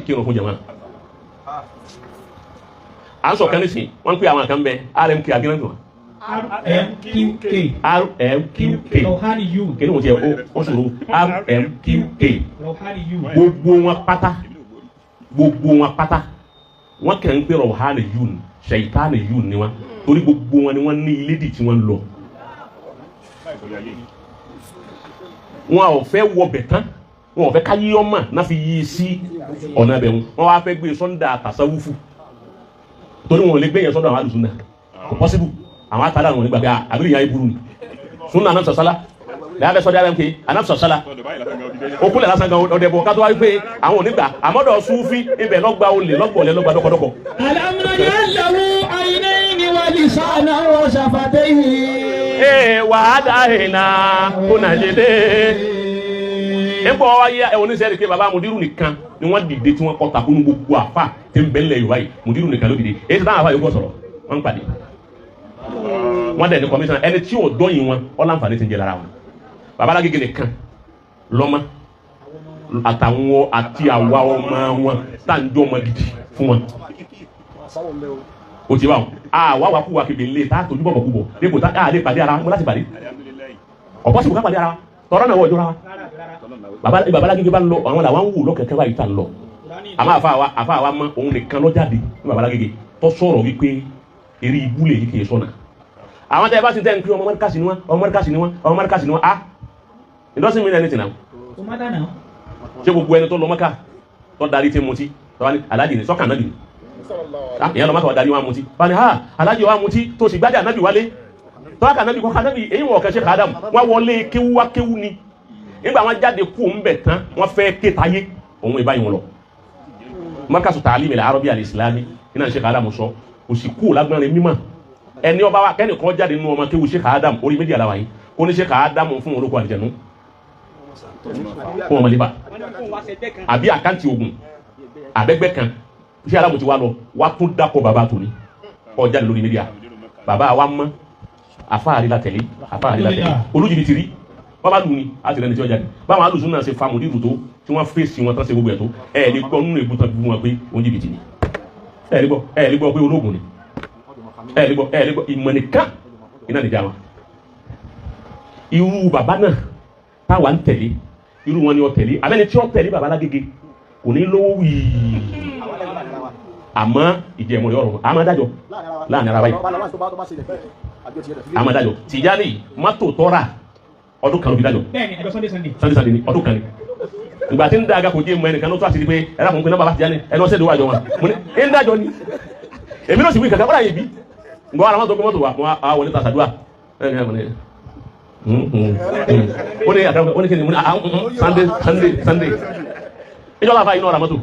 Kírun fún jama à ń sọ kan nísìnyí, wọ́n ń pè àwọn kan bẹ RMK agbẹ́rẹ́ tó RMQK. RMQK. Rohani U. Kí ni mo ti yẹ ó sòrò RMQK. Rohani U. Gbogbo wọn pátá, gbogbo wọn pátá, wọn kàn ń pè rọ̀hánì yún, ṣèyítánì yún ni wọn, torí gbogbo wọn ni wọn ní ilé dì tí wọn ń lọ. Wọn ò fẹ́ wọbẹ̀ tán, wọn ò fẹ́ káyé ọmọ náà fi yí sí ọ̀nà ẹbẹ̀ wọn. Wọn wá fẹ́ gbé sọ́ndà tàṣàwùfù, torí wọn ò lè gbé yẹn sọ́dọ̀ àwọn àlùsùn náà, kò pọ́sibú. Àwọn àtàlà wọn ò ní gbàgbé àbílẹ̀ yẹn ayé burú ni sunna anam sasala lẹ́yìn abẹ́ sọ́dọ̀ RMK anam sasala okunlẹ̀ lásán gan ọdẹ bọ̀ kátó wá wípé àwọn ò ní gbà àmọ́dọ̀ sufi ibẹ̀ lọ́gba olè lọ́gbọ̀lẹ̀ lọ́gba dọ́kọ̀dọ́kọ̀. ألم نجعل له عينين ولسانا وشفتين. Ee, wàá dá ìnà kó nà ṣe dé. Ẹ bọ̀ wáyé ẹ oníṣẹ́ rẹ̀ pé baba mudiru nìkan ni wọ́n dìde tí wọ́n kọ́ takunu gbogbo àfa tí ń bẹ nílẹ̀ Yorùbá yìí. Mudiru nìkan ló dìde. Èyí tí táwọn àfa yòókù sọ̀rọ̀, wọ́n ń pàdé. Wọ́n dẹ̀ ní kọmíṣánná ẹni tí yóò dọ́yìn wọn ọ̀làǹfààní ti ń jẹ lára wọn. Baba Alágége nìkan lọ́mọ àtàwọn àti àwa ọmọ wọn tá à ń jọ ọmọ gidi fún wọn. O ti bá wọn àwa wà kú wa kébé ńlẹ̀ tá a tójú bọ̀bọ̀ kú bọ̀ dépò tá a lè pàdé ara wọn láti pàdé ọ̀pọ̀ sì kò ká pàdé ara wa tọ́rọ́ náà wọ̀ jọra wa. Baba Alágége bá ń lọ, àwọn làwọn ń wù lọ́kẹ̀kẹ́ báyìí tá ń lọ. Àmọ́ àfa wa mọ òun nìkan lọ́jáde ní baba Alágége tó sọ̀rọ̀ wípé eré ibú lè yí kì í sọ̀nà. Àwọn tẹ́ ẹ bá ti tẹ́ ń pín ọmọ mọ́ríkàsì ni wọ́n, ọmọ mọ́ríkàsì ni wọ́n, ọmọ mọ́ríkàsì ni wọ́n. Ah, it doesn't mean anything now. Kò má dáná. Ṣé gbogbo ẹni tó lọ Mọ́kà tó darí tí mutí tó wá ní alájì ní sọ́kà náà bì ní ìyẹn lọ Mọ́kà wà darí wọn mutí wọ́n ní ha alájì wa mutí tó sì gbájà nábì wálé tó wá kà nábì kọ́ nábì èyí wọ̀ kẹ́sẹ̀ kàdàm wọ́n wọlé kéwú wá kéwú ni. Nígbà wọn jáde kú ń bẹ̀ tán, wọ́n fẹ́ ké tayé òun ìbáyìí wọn lọ Markazu Ta'lim al-Arabi al-Islami iná ṣe kàdàm sọ kò sì kú lágbọ́nrin mímọ́. Ẹni ọba wa kẹ́nìkan jáde nínú ọmọ kéwú ṣe kàdàm orí méjì àlàwà yìí kó ní ṣe kàdàm fún olóko àlìjẹ̀nu fún ọmọlébà àbí àkáǹtì ogun àbẹ́gbẹ́ kan ṣé alámù ti wá lọ wá tún dákọ̀ bàbá tòní kọ́ jáde lórí mídíà. Bàbá wa mọ́ àfáàrí la tẹ̀lé, àfáàrí la tẹ̀lé. Olójúbi ti rí wọ́n bá lù ní àti rẹ̀ ní tí wọ́n jáde báwọn alùsùn náà ṣe fa mùdírù tó tí wọ́n fèsì wọn tán ṣe gbogbo ẹ̀ tó ẹ̀ lè gbọ́ nínú ègún tán bí wọn pé òun jìbìtì ni. Ẹ̀ lè gbọ́, ẹ̀ lè gbọ́ pé ológun ni. Ẹ̀ lè gbọ́, ẹ̀ lè gbọ́. Ìmọ̀ nìkan iná nìjà wọn. Irú bàbá náà táwa ń tẹ̀lé, irú wọn ni ó tẹ̀lé. Abẹ́ni tí ó tẹ̀lé bàbá Lágége kò ní lówó wíì, àmọ́ ìjẹ̀mú rẹ̀ ọ̀rọ̀ àmọ́ dájọ́ láàrin ara báyìí, àmọ́ dájọ́. Tìjání mọ́tò tọ́ra ọdún kan ló fi dájọ́. Bẹ́ẹ̀ni, àjọ Sunday Sunday. Sunday Sunday ni ọdún kan ni. Ìgbà tí ń da aga kò jẹ́ mọ ẹnìkan ló tó àṣírí pé ẹ̀rọ àkùnkùn náà bàbá Tìjání ẹni ọ̀sẹ̀ ìdíwọ́ àjọ wọn mo ní ẹ̀ ń dájọ́ ni èmi náà sì wí kankan ọ̀rọ̀ àyè bí ngbọ́n ara mọ́tò gbé mọ́tò wà mo á wọlé ta sàdúrà ó ní àtàwọn ó ní kí ni mo ní Sunday Sunday Sunday ìjọba àfa iná ọ̀rà mọ́tò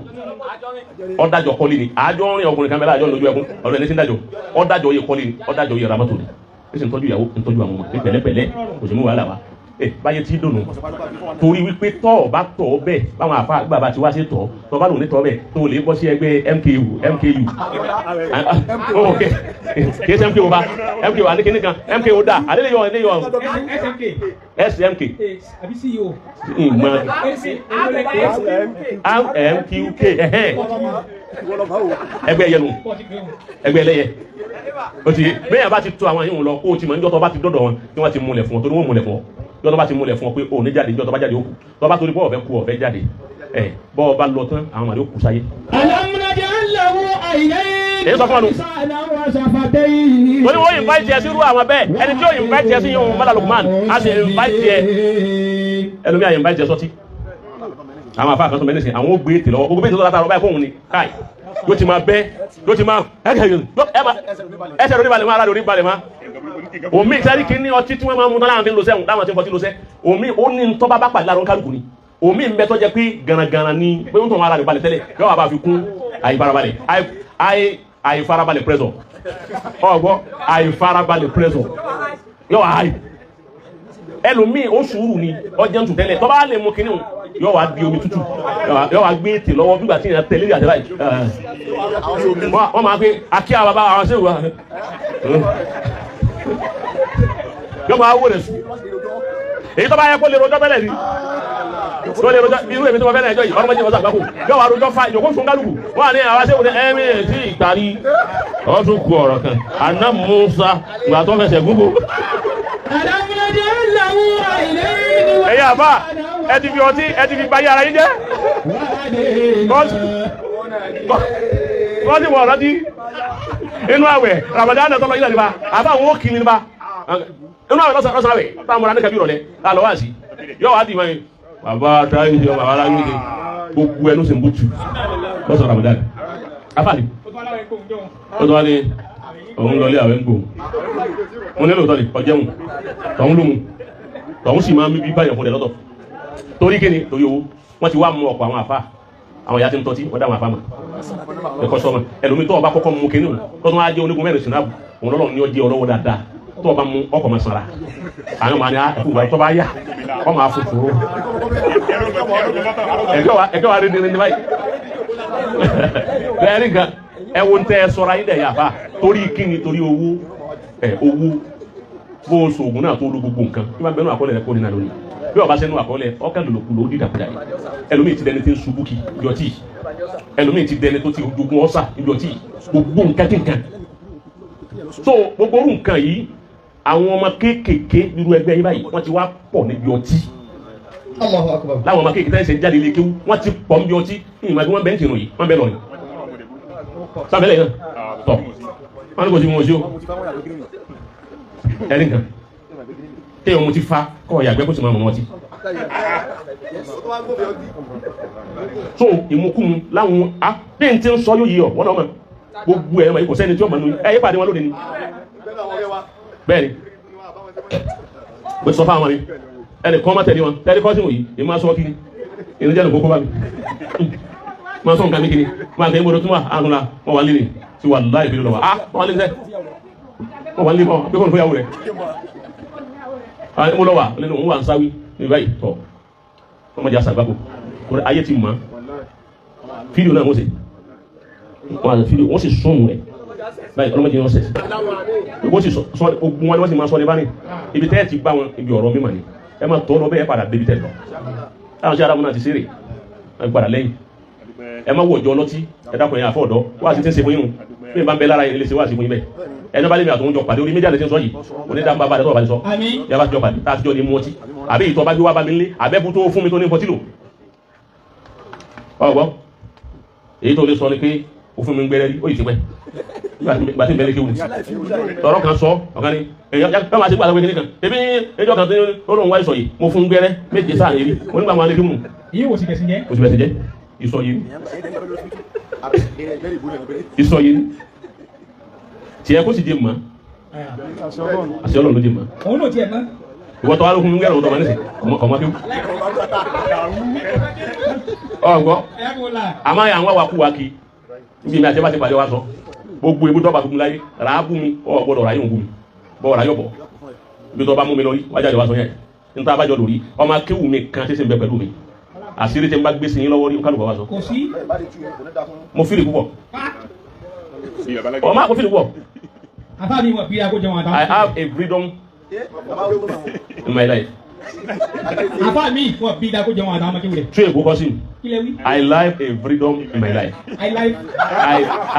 ọ̀dájọ́ kọ́lé ni àjọ rìn ọkùnrin kan bẹ́ẹ̀ láàjọ lójú ẹkún ọ̀dọ̀ ẹni tí ń dájọ́ ọ̀dájọ́ yẹ kọ́lé ni ọ̀dájọ́ yẹ ra mọ́tò ni ó sì ń tọ́jú ìyàwó, ń tọ́jú àwọn ọmọ ní pẹ̀lẹ́pẹ̀lẹ́, kò sì mú wàhálà wá. Ẹ báyé tí dùnú torí wípé tọ́ ọ bá tọ̀ ọ bẹ́ẹ̀ báwọn àfa bàbá ti wá sí tọ̀ tọ́ bá lòun ní tọ́ bẹ́ẹ̀ tó lè bọ́ sí ẹgbẹ́ MKU MKU ok kì í ṣe MKU bá MKU àní kíní kan MKU dà àdéhùn yọ ẹni yọ. SMK. SMK. Àbí CEO. Ìmọ̀ RMQK ẹgbẹ́ yẹnu ẹgbẹ́ ẹlẹ́yẹ o ti bẹ́ẹ̀ bá ti tó àwọn yìí ń lọ kó o ti mọ̀ níjọ́ tó bá ti dọ́dọ̀ wọn kí wọ́n ti múlẹ̀ fún ọ, torí wọ́n múlẹ̀ fún ọ níjọ́ tó bá ti múlẹ̀ fún ọ pé o ní jáde níjọ́ tó bá jáde ó kù tó bá torí bọ́ ọ̀fẹ́ kú ọ̀fẹ́ jáde ẹ̀ bọ́ ọ bá lọ tán àwọn màdé ó kù sáyé. ألم نجعل له عينين Èyí sọ fún ọ nù. ولسانا وشفتين. Torí wọ́n invite ẹ sí irú àwọn bẹ́ẹ̀, ẹni tí ó invite ẹ sí yóò mọ́lá Lukman á sì invite ẹ ẹlòmíà invite ẹ sọtí àwọn afa kan tó mẹ́rin sìn àwọn ó gbé ètè lọ́wọ́ gbogbo bí ètò tó látara ọba ẹ̀fọ́ òun ni káì yóò ti máa bẹ́ yóò ti máa ẹsẹ̀ lórí balẹ̀ mọ́ ara lórí balẹ̀ mọ́ omi sẹ́rí kí ní ọtí tí wọ́n máa mú tán láwọn tí ń lo sẹ́wọ̀n láwọn tí ń fọtí lo sẹ́ omi ó ní ntọ́ bá pàdé lára kálukú ni omi ń bẹ tó jẹ́ pé garagara ni pé ó ń tọ̀ wọn ara rẹ̀ balẹ̀ tẹ́lẹ̀ yóò wá bá fi kún àìfarabalẹ̀ àìfarabalẹ̀ pressure ọgbọ́ àìfarabalẹ̀ pressure yóò wá àì ẹlòmíì ó sùúrù ni ọjọ́ ń tù tẹ́lẹ̀ tó bá lè mú kinní yóò wá di omi tútù yóò wá gbé ètè lọ́wọ́ bí gbà tí ìyẹn tẹ̀lé àtẹ̀lá yìí wọ́n máa pé akí àwọn bàbá àwọn sẹ́wọ̀n yóò máa wó rẹ̀ sùn èyí tó bá yẹ kó lè rojọ́ tẹ́lẹ̀ ni. Tó lè rojọ́ irú èmi tó wọ́n fẹ́ náà ẹjọ́ yìí ọlọ́mọdé wọn sàgbákò yóò wá rojọ́ fa ìjòkó fún kálukú wọn à ní àwọn aṣẹ́wó ní ẹ̀mí tí ìparí ọ̀ tún kú ọ̀rọ̀ kan àná Musa ìgbà tó fẹsẹ̀ gúngbò. Ẹ̀yin àbá ẹ ti fi ọtí ẹ ti fi bayé ara yín jẹ́ kọ́sì wọ̀ ọ̀rọ̀ tí inú àwẹ̀ Ramadan náà tọ́lọ yín náà nípa àbá àwọn ó kiri nípa inú àwẹ̀ lọ́sàn àwẹ̀ táwọn ọmọdé kẹbí ìrọ̀lẹ́ lálọ́ wá sí yóò wá dì mọ́ yín bàbá táyé ṣe bàbá aláyé ṣe gbogbo ẹnu sì ń bùtù lọ́sàn Ramadan afáàlì ó tọ́ wá ní òun lọlé àwẹ̀ ń gbò mo nílò tọ́lẹ̀ ọjẹ́hùn tọ̀hún ló mu tọ̀hún sì máa ń bí báyọ̀ fún ẹ lọ́tọ̀ torí kíni torí owó wọ́n ti wá mú ọ̀pọ̀ àwọn àfa àwọn ìyá tí ń tọ́tí wọ́n dá àwọn àfa mọ̀ ẹ̀kọ́ sọ́mọ ẹlòmíì tó ọba kọ́kọ́ mú kíní òun tó tún wá jẹ́ onígun mẹ́rin sinabu òun lọ́lọ́ ní ọjẹ́ ọlọ́wọ́ dáadáa tó ọba mú ọkọ̀ mọ̀ sanra àwọn ọmọ àni ẹkú ìgbà tó bá yá ọmọ afúnfúró ẹ̀kẹ́ wa rí ní báyìí bẹ́ẹ̀ rí nǹkan ẹ wo ń tẹ́ ẹ sọ́ra yín dẹ̀ yàfa torí kíni torí owó ẹ owó bó o sògùn náà tó lo gbogbo nǹkan bí wọ́n bẹ nú àkọọ́lẹ̀ rẹ kó nínú lónìí bí ọba sẹ́nu àkọọ́lẹ̀ ọkàn lòlòkù ló dídàkudà yìí ẹlòmíì ti dẹni tí ń ṣubú kí ibi ọtí ẹlòmíì ti dẹni tó ti jogun ọ̀sà ibi ọtí gbogbo nǹkan kí nǹkan so gbogbo orú nǹkan yìí àwọn ọmọ kéékèèké nírú ẹgbẹ́ yìí báyìí wọ́n ti wá pọ̀ níbi ọtí láwọn ọmọ kéékèèké tẹ́lẹ̀ ṣe jáde ilé kéwú wọ́n ti pọ̀ níbi ọtí ìmọ̀ bí wọ́n bẹ́ẹ̀ ń tìrùn yìí wọ́n bẹ́ẹ̀ lọ́rin sábẹ́lẹ̀ náà tọ̀ wọ́n ní kò sí wọn sí o ẹni kan kéèyàn mo ti fa kọ́ ọ̀yà àgbẹ̀ kó sì máa mọ̀ ọtí. So ìmukúmu láwọn a bí n ti ń sọ yóò yí ọ wọ́n náà mọ̀ gbogbo ẹ̀ mọ̀ kò sẹ́ni tí ó mọ̀ nù ẹ yé pàdé wọn lónìí ni bẹ́ẹ̀ ni mo ti sọ fáwọn mi ẹnì kan má tẹ̀lé wọn tẹ̀lé kọ́sìmù yìí èmi máa sọ kí ni ìrìnjẹ́ lóko kó bá mi máa sọ nǹkan mi kí ni máa tẹ̀ ń gbọdọ̀ tún wà àrùn la wọ́n wà lé ní ti wà láì fi lọ́wọ́ ah wọ́n wà lé ní sẹ́ wọ́n wà lé kọ́ pé kò ní fún yàwó rẹ̀ mo lọ wà nínú òun wà ń sáwí ní báyìí tọ̀ wọ́n máa jẹ́ àṣàgbákò kò ayé ti mọ̀ fídíò náà wọ́n sì wọ́n àti fídíò wọ́n sì sún rẹ̀ báyìí ọlọ́mọdé wọ́n sẹ̀ wọ́n sì sọ ogun wọn ni wọ́n sì máa sọ ní bá ní ibi tẹ́ ẹ̀ ti gbá wọn ibi ọ̀rọ̀ mímọ̀ ni ẹ máa tọ́ lọ bẹ́ẹ̀ padà débi tẹ̀ lọ táwọn sí aramu náà ti sèrè ẹ padà lẹ́yìn ẹ má wọ̀ ọjọ́ ọlọ́tí ẹ dákun ẹ̀yìn àfọ̀dọ́ wá sí ti ń ṣe fún yín bí n bá ń bẹ lára yín lè ṣe wá sí fún yín bẹ́ẹ̀ ẹni bá lè mi àtòun jọ pàdé orí méjì àlẹ́ tí ń sọ yìí onídàá bá rẹ tó bá ti sọ yàrá jọ pàdé tá a ti jọ ní mú ọtí àbí ìtọ́ bá gbé wá bá mi lé àbẹ́bù tó fún mi tó ní fọtí lò ọgbọ́n èyí tó lè sọ ni pé ó fún mi ń gbẹ́rẹ́ rí ó yìí ti pẹ́ gbà tí ń bẹ́lẹ̀ kéwù ní tọrọ kan sọ ọ̀kan ni èyàn bá máa ṣe gbàgbé kékeré kan ebi ẹjọ́ kan tó ó lóun wá ìsọ̀ yìí mo fún un gbẹ́rẹ́ méje sáà yìí rí mo nígbà máa lé kéwù nù. Iye wo sì bẹ̀sìn jẹ́? Kò sì bẹ̀sìn jẹ́ ìsọ̀ yìí ìsọ̀ yìí tiẹ̀ kó sì di mọ́ àṣẹ Ọlọ́run ló di mọ́. Òun náà tiẹ̀ mọ́. Ìwọ tó wá lókun gbẹ́rẹ́ òun tó máa ní sè ọmọ kéwù. Ọ̀gbọ́n àmọ́ àwọn awakú wa kì níbi mi àti ẹ bá ti pàdé wa sọ gbogbo ebi tó bá fún mi láyé rà á bú mi ọ gbọ́dọ̀ rà yóò bú mi bọ rà yóò bọ ibi tó bá mú mi lọ rí wájà ìwà sọ yẹn níta abájọ lórí ọmọ akéwù mi kan ṣẹṣẹ ń bẹ pẹ̀lú mi àṣírí tí n bá gbé sí yín lọ́wọ́ rí kálukọ wa sọ. Kò sí. Mo fìrì púpọ̀ ọmọ àpò fìrì púpọ̀. Àbá mi wọ̀ bí aago jẹun àtàwọn. I have a freedom in my life. Àbá mi wọ̀ bí aago jẹun àtàwọn akéwù rẹ̀. Tún èkó kọ́ sí mi. Kí lẹ wí? I live a freedom in my life. I live.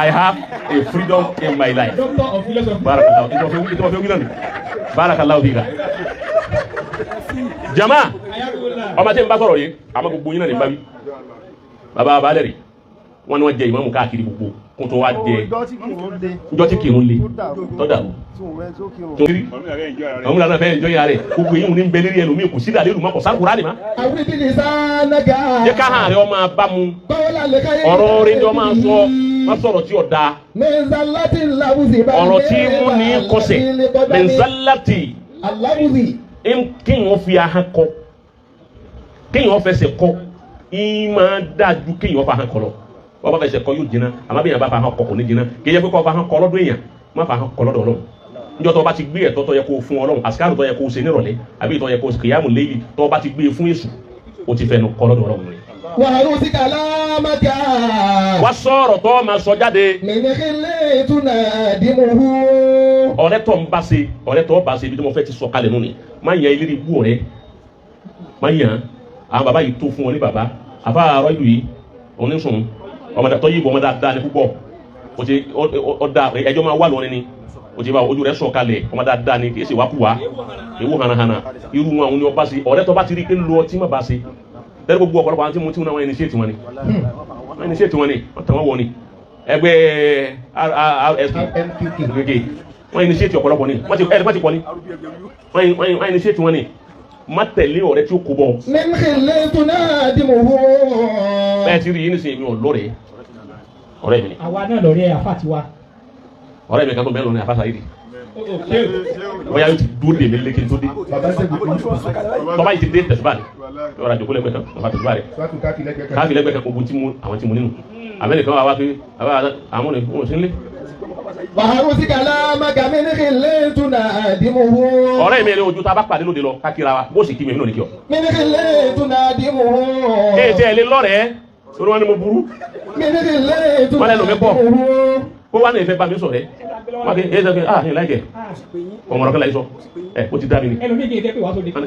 I have a freedom in my life. Doctor of philosophy. Barakallahu. Ìtọ́ fẹ́ wí náà ni. Barakallahu fika. Jama ọmọ tí n bá sọ̀rọ̀ yìí àmọ́ gbogbo yín náà ní bá wí. Bàbá abalẹ̀ rè wọ́n ní wọ́n jẹ ìmáàmù káàkiri gbogbo kó tó wá jẹ njọ́ tí kìrún le tọ́ dàrú. Àwọn ìlànà fẹ́ ìjọ yàrá rẹ̀ gbogbo yìí ń bẹ lérí ẹlòmíì kò sídà lérò mọ́ kò sákùrá ni ma. Jẹ́ ká hàn rẹ̀ ọmọ bá mu ọ̀rọ̀ rẹ̀ ni ọmọ sọ má sọ̀rọ̀ tí ò da ọ̀rọ̀ tí mú ní kọsẹ̀ mẹ́nzálátì kéèyàn fi ahọ́n kọ kéèyàn fẹsẹ̀ kọ ìmọ̀ dájú kéèyàn fa ahọ́n kọ lọ wọ́n bá fẹsẹ̀ kọ yóò jiná àmọ́ bí èèyàn bá fa ahọ́n kọ kò ní jiná kéèyàn pé kọ́ fa ahọ́n kọ lọ́dún èèyàn má fa ahọ́n kọ lọ́dọ̀ Ọlọ́run njọ́ tó bá ti gbé ẹ̀tọ́ tó yẹ kó fún Ọlọ́run àsìkárù tó yẹ kó ṣe nírọ̀lẹ́ àbí tó yẹ kó kìyàmù léyìí tó bá ti gbé fún Èṣù ó ti fẹnu kọ lọ́dọ̀ Ọlọ́run rẹ̀. Wàhálù sí kàlámàkà. Wá sọ̀rọ̀ tó máa sọ jáde. Mìnìkìlì túnà dìmúhù. Ọ̀rẹ́ tó ń bá ṣe ọ̀rẹ́ tó bá ṣe ibi tí mo fẹ́ ti sọ kalẹ̀ nù ni má yàn eléré ibú ọ̀rẹ́ má yàn Àwọn bàbá yìí tó fún wọn ní bàbá. Àfa àárọ̀ ìlú yìí òun ní sùn ọmọdé tó yìnbọn ọmọdé dáadáa ní púpọ̀. O ti ọ̀dà ẹjọ́ máa wà lọ́rin ni. O ti bá ojú rẹ̀ sọ̀ kalẹ̀ ọmọdé dáadáa ni kì í ṣe wákùwá. Ewu hanahana irú wọn àwọn ni ọba ṣe ọ̀rẹ́ tó bá ti rí pé lọ tí má ba ṣe. Lẹ́nu gbogbo ọ̀pọ̀lọpọ̀ àwọn tí mo ti wọn ẹni ṣe tiwọn ni. Wọ́n ẹni ṣe tiwọn ni wọ́n tàn wọ́n wọ ni. Ẹgbẹ́ RSP wọ́n ẹni ṣe ti ọ̀pọ̀lọpọ̀ ni wọ́n ti ẹni wọ́n ti pọ̀ ni. Wọ́n ẹni ṣe tiwọn ni. Má tẹ̀lé ọ̀rẹ́ tí ó kó bọ̀. Bẹ́ẹ̀ ti rí yín nísìnyí mi ò lọ́rẹ̀ẹ́ ọ̀rẹ́ mi ni. Àwa náà lọ́rẹ́ àfa tiwa. Ọ̀rẹ́ mi kan tó bẹ́ẹ̀ lọ ní àfa Saidi. Bóyá yóò ti dúró dè mí lékè tó dé. Tọ́ba yìí ti dé tẹ̀síbà ni. Yọ̀rọ̀ àjòkó lẹ́gbẹ̀ẹ́ kan, bàbá tẹ̀síbà rẹ̀. Káfí lẹ́gbẹ̀ẹ́ kan ogun tí mo àwọn tí mo nínú. Àbẹ́lẹ̀ kan wá pé àwọn ọ̀nà ìfowópamọ́ sí nílé. Ọ̀rẹ́ mi rẹ̀ ojú tá a bá pàdé lóde lọ ká kíra wa bó sì kí mi èmi náà ní kí ọ. Ee tí ẹ lé lọ́rẹ̀ẹ́ torí wọn ni mo burú. Wọ́n lẹ́nu mi pọ̀. Kó wá ní ìfẹ́ bá mi sọ̀rẹ́. Wọ́n ti ẹ sọ pé ah ní láìkẹ́. Ọmọ ọ̀rọ̀ láyé sọ. Ẹ ó ti dá mi ni.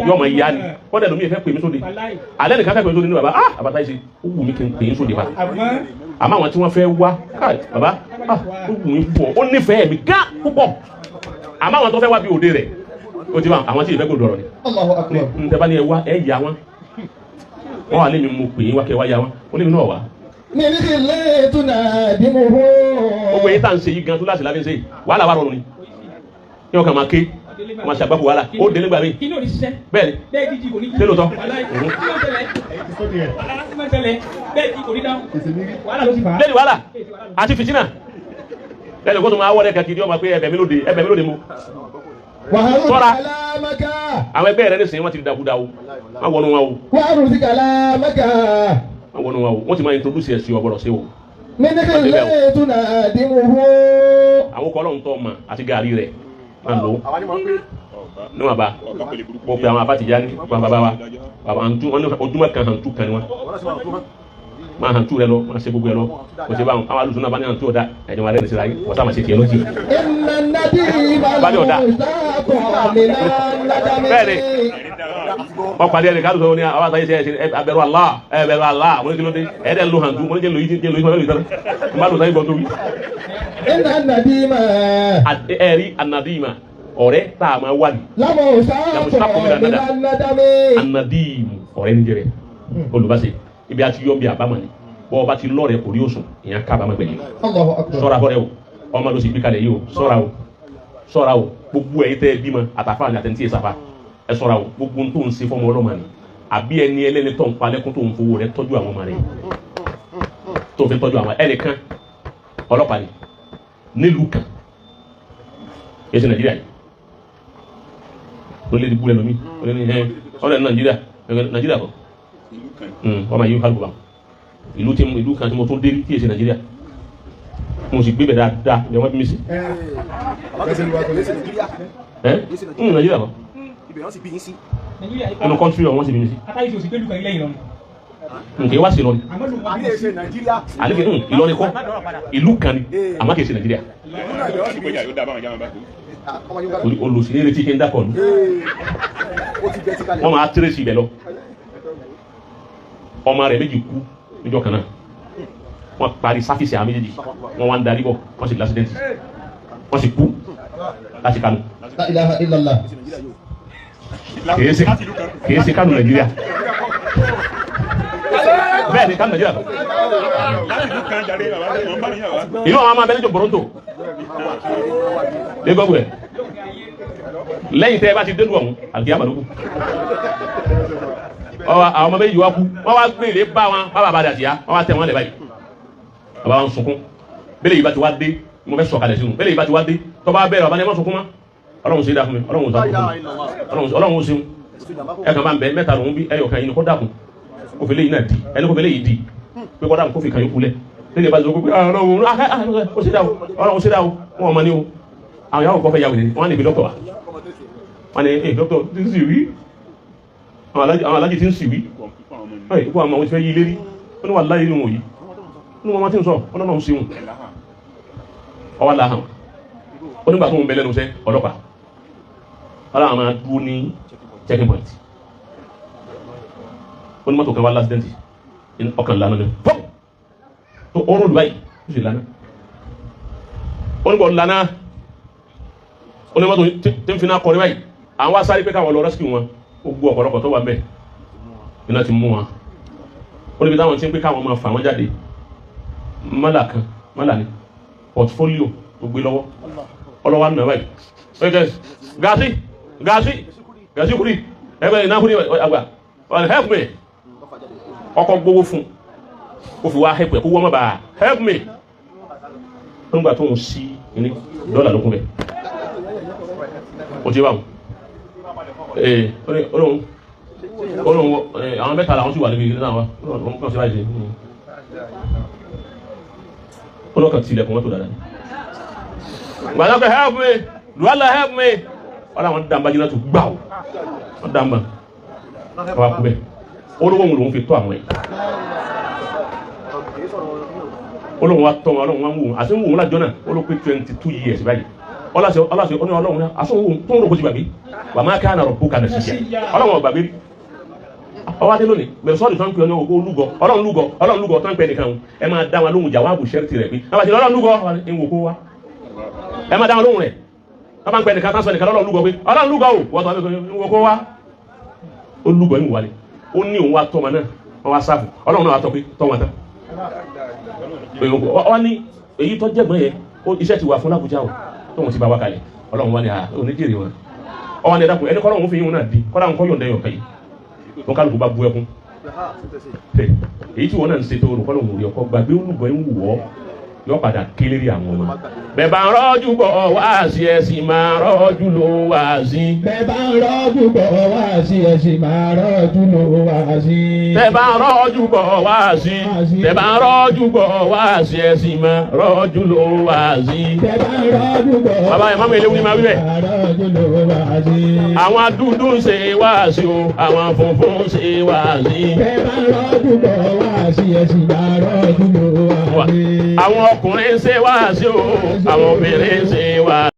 Yọ ọmọ ìyá ni. Kọ́dà lómi ìfẹ́ pè mí sóde. Alẹ́ nìkan fẹ́ pè mí sóde ní bàbá. Ah àbáta yìí ṣe ó wù mí kí n pè é sóde bá. Àmọ́ àwọn tí wọ́n fẹ́ wá káì bàbá ah ó wù mí púpọ̀ ó nífẹ̀ẹ́ mi gán púpọ̀. Àmọ́ àwọn tó fẹ́ wá bí òde rẹ̀ ó ti bá àwọn tí ìfẹ́ gbọ́dọ̀ rọ̀ ni. Ntẹ́ bá ní ẹ wá ẹ yà wọn. Wọ́n wà lémi mo pè é wá kẹ́ wá yà wọn. Ó lémi náà wá. Gbogbo èyí tá à ń ṣe yìí gan tó láti láfi ń ṣe yìí wàhálà wà rọrùn ni. Kí wọ́n kàn máa ké wọ́n máa ṣàgbákò wàhálà ó délé gbà mí. Bẹ́ẹ̀ ni ṣé lóòótọ́? Lẹ́nu wàhálà àti fìtínà lẹ́nu kó tó máa wọlé kankiri ọmọ pé ẹbẹ̀ mi lóde ẹbẹ̀ mi lóde mu. Sọ́ra àwọn ẹgbẹ́ rẹ nísìnyí wọ́n ti dàkúdà o má wọnú wọn o. Má wọnú wọn o wọ́n ti máa introduce ẹ̀sìn ọ̀gbọ̀dọ̀ sí o. Àwọn kọ́ ọlọ́run tó ọmọ àti gàrí rẹ̀ máa lò ó níwọ̀n bá mo pe àwọn afátìyá ní wọn bàbá wa bàbá àǹtú wọn ní ojúmọ́ kan àǹtú kan ni wọn máa àǹtú rẹ lọ máa ṣe gbogbo ẹ lọ kò sí báwọn àwọn alùsùn náà bá ní àǹtú ọ̀dà ẹ̀jẹ̀ wọn rẹ̀ síra yìí wọ́n sábà ṣe tiẹ̀ lọ́jì. Bá ní ọ̀dà bẹ́ẹ̀ ni wọ́n pàdé ẹni káàdùn sọ ní àwọn àtàyè ṣe ẹbẹ̀rù Allah ẹbẹ̀rù Allah mo ní kí ló dé ẹ̀ẹ́dẹ̀ ń lo hàǹtú mo ní kí ló yí kí ló yí fún ẹlòmíràn n bá lò sáyé gbọ́n tó wí. Ẹ̀rí anadima ọ̀rẹ́ tá a máa wà ní. Anadimu ọ̀rẹ́ ní jẹrẹ olùbáṣe ibi àti yọ bí àbámọ̀ ni bọ́ ọba ti lọ́ọ̀rẹ́ kò rí òsùn ìyẹn kábàámọ̀ gbẹ̀yìn. Ṣọ́ra fọ́rẹ́ o ọmọ ló sì gbé kalẹ̀ yìí o ṣọ́ra o ṣọ́ra o gbogbo ẹ̀yin tẹ́ ẹ bímọ àtàfà ni àtẹ̀ntì ìsàfà ẹ ṣọ́ra o gbogbo tó ń ṣe fọmọ ọlọ́mọ ni àbí ẹni ẹlẹ́ni tó ń palẹ́kún tó ń fowó rẹ tọ́jú àwọn ọmọ rẹ tó fi tọ́jú àwọn ẹnìkan ọlọ́pàá ni nílùú kan yẹ ti Nàìjíríà yìí lórí ẹni búlẹ̀ lómi lórí ẹni ọ̀rẹ́ Nàìjíríà Nàìjíríà kọ́ ọmọ yìí kálukú bá ìlú tí ìlú kan tí mo tún dé tí èsì Nàìjíríà mo sì gbé bẹ̀ dáadáa ìjọba wọn bí mi sí. Ẹ Nàìjíríà kọ́ inú kọ́ńtírì ọ̀hún wọ́n sì bí mi sí. Nkè wá sí Ìlọrin. Àlejò Ìlọrin kọ́ ìlú kan ni àmọ́ kìí ṣe Nàìjíríà. Olùsílẹ̀ retí kí n dákọ̀ nù. Wọ́n máa tẹ́rẹ̀sì ibẹ̀ lọ. Ọmọ rẹ̀ méjì kú níjọ́ kan náà. Wọ́n parí sáfìsì àwọn méjèèjì. Wọ́n wá ń darí bọ̀ wọ́n sì lásìdẹ́ǹtì. Wọ́n sì kú láti Kánò. Kìí ṣe Kánò Nàìjíríà. Bẹ́ẹ̀ ni Kánò Nàìjíríà. Ìlú àwọn ọmọ abẹ́lẹ́ jọ Toronto. Lagos wẹ̀. Lẹ́yìn tẹ́ ẹ bá ti dénú ọ̀hún, àlùkìyámà ló kù. Àwọn ọmọ méjì wá kú. Wọ́n wá gbé ilé bá wọn, bá bàbá àti ìyá, wọ́n wá tẹ̀ wọ́n lẹ̀ báyìí. Bàbá wọn sunkún. Bẹ́lẹ̀ yìí bá ti wá dé, mo fẹ́ sọ̀kalẹ̀ sínú. Bẹ́lẹ̀ yìí bá ti wá dé, tọ́ bá bẹ̀rẹ̀ bàbá ni ẹ má sunkún mọ́. Ọlọ́run ṣe é dá fún mi, Ọlọ́run ṣe é dá fún mi. Ọlọ́run ṣeun. Ẹ kàn máa ń bẹ mẹ́ta lòún bí ẹyọ kan yìí ni kó dàkún. Kó fi léyìn náà di, ẹni kó fi léyìí di. Pé kó dàkún kó fi kàn yókù lẹ̀. Lẹ́yìn bá ti sọ pé Ọlọ́run ó ṣe dá o, Ọlọ́run ṣe dá o, wọn ọmọ ni o. Àwọn yàrá òkò fẹ́ yà wèrè, wọ́n á lè fi dọ́kítọ̀ wá. Wọ́n ní ẹ dọ́kítọ̀ tí ń sì wí. Àwọn alájì tí ń sì wí. Ikú àwọn ọmọ ti fẹ́ yí lérí. Ó ní wà láyé nínú òyì. Ó ní wọn ti ń sọ, Ọlọ́run ṣeun. Ọwọ́ làhàn. Ó nígbà tó ń bẹ lẹ́nu iṣẹ́ ọlọ́pàá. Ọlọ́run máa dúró ní checking point. Ó ní mọ́tò kan wá lásìdẹ́ǹtì, ọkàn lánàá ni fọ́n tó ọrùn lùbáyìí, ó sì lánàá. Ó ní bọ̀ lánàá, ó ní mọ́tò tí ń fi náà kọrin báyìí. Àwọn wá sáré pé káwọn lọ rescue wọn. Ó gbọ́ ọ̀pọ̀lọpọ̀ tó wà bẹ́ẹ̀, iná ti mú wọn. Ó níbi táwọn ti ń pé káwọn máa fà wọ́n jáde, mọ́là kan, mọ́là ni portfolio tó gbé lọ́wọ́ ọlọ́wà nù ẹ̀ báyìí. Okay, gasi gasi gasi kuri ẹgbẹ́ iná kuri àgbà ọ̀nà help me. Ọkọ̀ gbowó fún ó fi wá help ẹ̀ kó wọ́n má bàa help me. Nígbà tó ń sí ní dọ́là lókun bẹ́ẹ̀, ó ti bá wọn ee olóhùn olóhùn àwọn mẹ́ta làwọn sì wà níbi ìgbésẹ̀ náà wá. Olóhùn kan sí báyìí ṣe olóhùn kan tilẹ̀kùn mọ́tò dáadáa ni gbàdá pé help me, lùhálà help me. Wọ́n làwọn dàmbá jiná tó gbà ó, wọ́n dàmbá wọ́n wá kú bẹ́ẹ̀. Olóhùn lòún fi tó àwọn yìí. Olóhùn wa tọ́ wọn, olóhùn wa ń wò wọn àti ń wò wọn lájọ náà. Ó ló pé 22 years báyìí. Ọlọ́sẹ̀ ọlọ́sẹ̀ ó ní ọlọ́run náà àti òun tó ń rò kó ti gbàgbé wà má ká nàrọ̀ bó kànà sísẹ ọlọ́run ò gbàgbé rí. Ọwọ́ adé lónìí bẹ̀rẹ̀ sọ́ọ̀dì tó ń pè ọ́ ní ogó olúgọ, ọlọ́run lúgọ, ọlọ́run lúgọ tó ń pè nìkan ẹ máa dá wọn lóhùn jàwáàbù sẹ́rìtì rẹ̀ pé wọ́n bá ti ọlọ́run lúgọ ń wò kó wa. Ẹ máa dá wọn lóhùn rẹ̀. Wọ́n bá ń pè nìkan tán sọ nìkan lọ́lọ́run lúgọ pé ọlọ́run lúgọ o, wọ́n tọ́ ń wò kó wa. Ó lúgọ ń wà ní ó ní òun wa tọ́ wọn náà, wọ́n wá sáfù ọlọ́run náà wà tọ́ pé tọ́ wọn tán. Wọ́n ní èyí tó jẹ́gbọ́n yẹn, iṣẹ́ ti wà fún l'Ábùjá o, tóun ti bá wa kalẹ̀. Ọlọ́run wá ní à oníjèrè wọn. Ọwọ́n ní ẹ̀dá kù ẹni kọ́ lọ́run fi yín náà di kọ́lá ń kọ́ yọ̀ǹda ẹ̀yọ̀ kẹ́yì wọn kálukú bá bu ẹkún. Èyí tí wọn náà ń ṣe tó rò kọ́ lóun rí ọkọ gbàgbé olùgbọ́ ń wù ọ́ yọ padà kélérì àwọn ọmọ. Bẹ́ẹ̀ bá ń rọ́jú bọ̀ wá sí ẹ sì máa rọ́jú ló wá sí. Bẹ́ẹ̀ bá ń rọ́jú bọ̀ wá sí ẹ sì máa rọ́jú ló wá sí. Bẹ́ẹ̀ bá ń rọ́jú bọ̀ wá sí, bẹ́ẹ̀ bá ń rọ́jú bọ̀ wá sí ẹ sì máa rọ́jú ló wá sí. Bẹ́ẹ̀ bá ń rọ́jú bọ̀ wá sí. Bàbá yẹn, mọ́mọ́ eléwu ni máa wí bẹ́ẹ̀. Máa rọ́jú ló wá sí. Àwọn dúdú ń ṣe wá sí o, àwọn funfun ń ṣe wá sí. Bẹ́ẹ̀ bá ń rọ́jú bọ̀ wá sí ẹ sì máa rọ́jú ló wá sí. Àwọn ọkùnrin ń ṣe wá sí o, àwọn obìnrin ń ṣe wá sí.